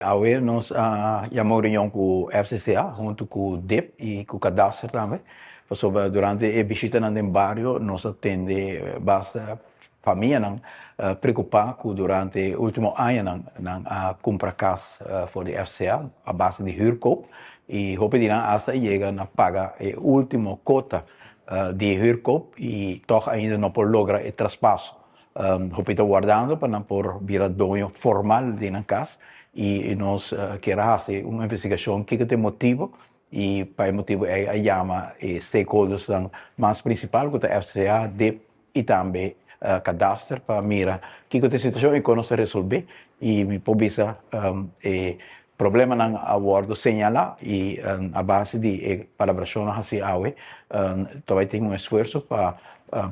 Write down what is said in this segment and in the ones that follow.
Awe nos a yama un reunion ku FCCA huntu ku dip i ku Kadaster tambe, pasobra durante e bishitanan den bario nos a tende basta famianan preokupá ku durante e último añanan nan a kumpra kas for di FCA a base di huurkoop i hopi di nan asta a yega na paga e último kota di e huurkoop i tòg ainda no por logra e traspaso. Hopi ta wardando pa nan por bira doño formal di nan kas i nos kier a hasi un investigashon kiko ta e motibo i pa e motibo ei a yama e stakeholdersnan mas prinsipal ku ta FCA, dip i tambe Kadaster pa mira kiko ta e situashon i kon nos ta resolbe i mi por bisa e Problemanan a wòrdu señalá i a base di e palabrashonnan hasí awe ta bai tin un esfuerso pa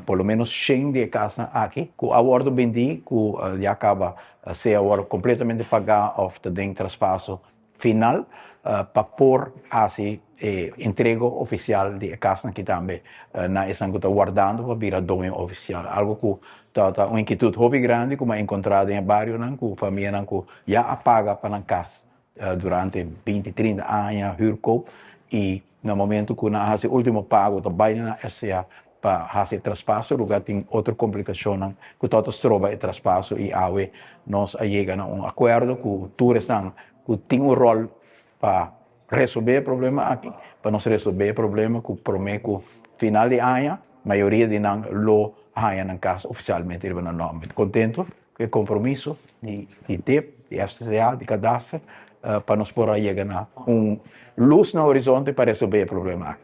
por lo ménos shen di e kasnan aki ku a wòrdu bendí ku ya kaba sea a wòrdu kompletamente pagá òf ta den traspaso final pa por hasi e entrego ofisial di e kasnan aki tambe na esnan ku ta wardando pa bira doño ofisial. Algu ku ta un inkietut hopi grandi ku mi a enkontrá den e barionan ku famianan ku ya a paga pa nan kas durante 20, 30 aña huurkoop i na momento ku nan a hasi ultimo pago ta bai na FCA pa hasi e traspaso luga tin otro komplikashonnan ku ta stroba e traspaso i awe nos a yega na un akuerdo ku tur esnan ku tin un ròl pa resolve e problema aki, pa nos resolve e problema ku promé ku final di aña mayoria di nan lo haña nan kas ofisialmente riba nan nòmber. Kontentu ku e kompromiso di dip, di FCCA, di Kadaster pa nos por a yega na un lus na horizonte pa resolve e problema aki.